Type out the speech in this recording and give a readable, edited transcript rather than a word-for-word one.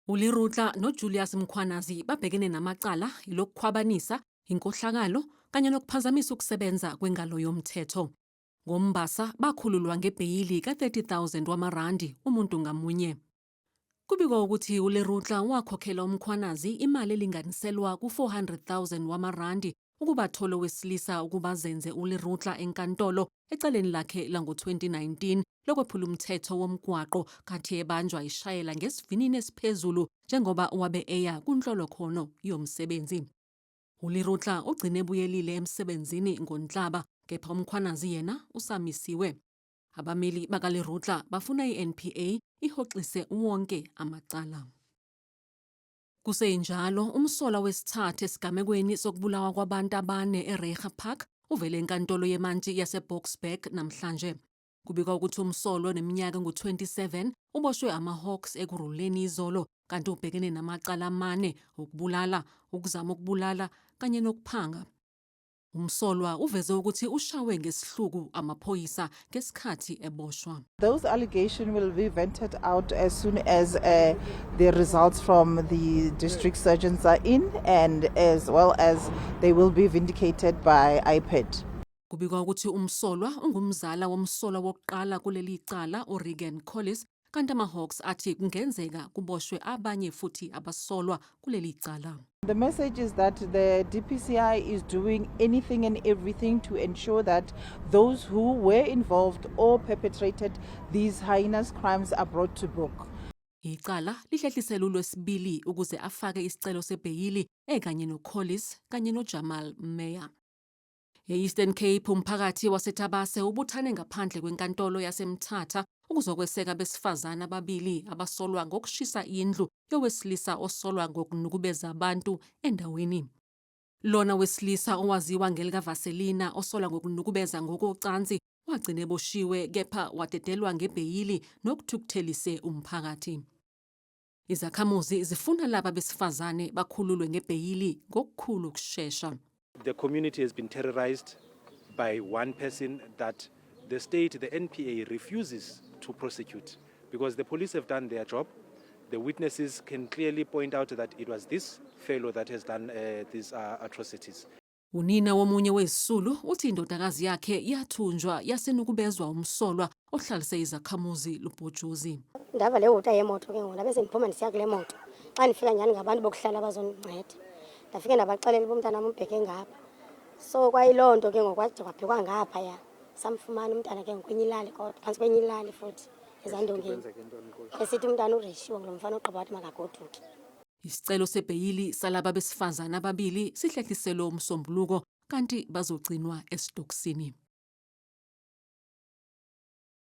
ULerutla noJulius Mkhwanazi babhekene namacala ilokukhwabanisa, inkohlakalo kanye nokuphazamisa ukusebenza kwengalo yomthetho. NgoMbasa bakhululwa ngebheyili ka-30,000 wamarandi umuntu ngamunye. Kubikwa ukuthi uLerutla wakhokhela uMkhwanazi imali elinganiselwa ku-400,000 wamarandi ukuba athole owesilisa ukuba azenze uLerutla enkantolo ecaleni lakhe lango-2019 lokwephula umthetho womgwaqo kathi ebanjwa ishayela ngesivinini esiphezulu njengoba wabe eya kunhlolokhono yomsebenzi. ULerutla ugcine ebuyelile emsebenzini ngoNhlaba kepha uMkhwanazi yena usamisiwe. Abameli bakaLerutla bafuna i-NPA ihoxise wonke amacala. Kusenjalo, umsolwa wesithathu esigamekweni sokubulawa kwabantu abane eReiger Park uvele enkantolo yemantshi yaseBoksburg namhlanje. Kubikwa ukuthi umsolwa oneminyaka engu-27 uboshwe ama-Hawks Ekurhuleni izolo kanti ubhekene namacala amane ukubulala, ukuzama ukubulala kanye nokuphanga. Umsolwa uveze ukuthi ushawe ngesihluku amaphoyisa ngesikhathi eboshwa. Those allegations will be vented out as soon as the results from the district surgeons are in and as well as they will be vindicated by IPID. Kubikwa ukuthi umsolwa ungumzala womsolwa wokuqala kuleli cala uRegan Collis kanti ama-Hawks athi kungenzeka kuboshwe abanye futhi abasolwa kuleli cala. The message is that the DPCI is doing anything and everything to ensure that those who were involved or perpetrated these heinous crimes are brought to book. Icala lihlehliselwe uLwesibili ukuze afake isicelo sebheyili ekanye noCollis kanye noJamal Meyer. E-Eastern Cape umphakathi waseTabase ubuthane ngaphandle kwenkantolo yaseMthatha ukuzokweseka abesifazane ababili abasolwa ngokushisa indlu yowesilisa osolwa ngokunukubeza abantu endaweni. Lona wesilisa owaziwa ngelikaVaselina osolwa ngokunukubeza ngokocansi wagcina eboshiwe kepha wadedelwa ngebheyili nokuthukuthelise umphakathi. Izakhamuzi zifuna laba besifazane bakhululwe ngebheyili ngokukhulu ukushesha. The community has been terrorized by one person that the state, the NPA, refuses to prosecute because the police have done their job. The witnesses can clearly point out that it was this fellow that has done these atrocities. Unina womunye wezisulu uthi indodakazi yakhe yathunjwa yasenukubezwa umsolwa ohlalise izakhamuzi lubhojozi. Ndava le hooter yemoto ke ngoku, ndabe sendiphuma ndisiya kule moto. Xa ndifika nyhani ngabantu bokuhlala abazondinceda. Ndafike ndabaxelela uba umntanam ubheke ngapha. So kwayiloo nto ke ngoku kwade kwabhekwa ngaphaya. Samfumana umntana ke ngoku kwenye ilali kodwa, phantsi kwenye ilali futhi ezandongeni. Esithi umntana ureyshiwe ngulo mfana ogqiba wathi makagoduke. Isicelo sebheyili salaba besifazane ababili sihlehliselwe uMsombuluko kanti bazogcinwa esitokisini.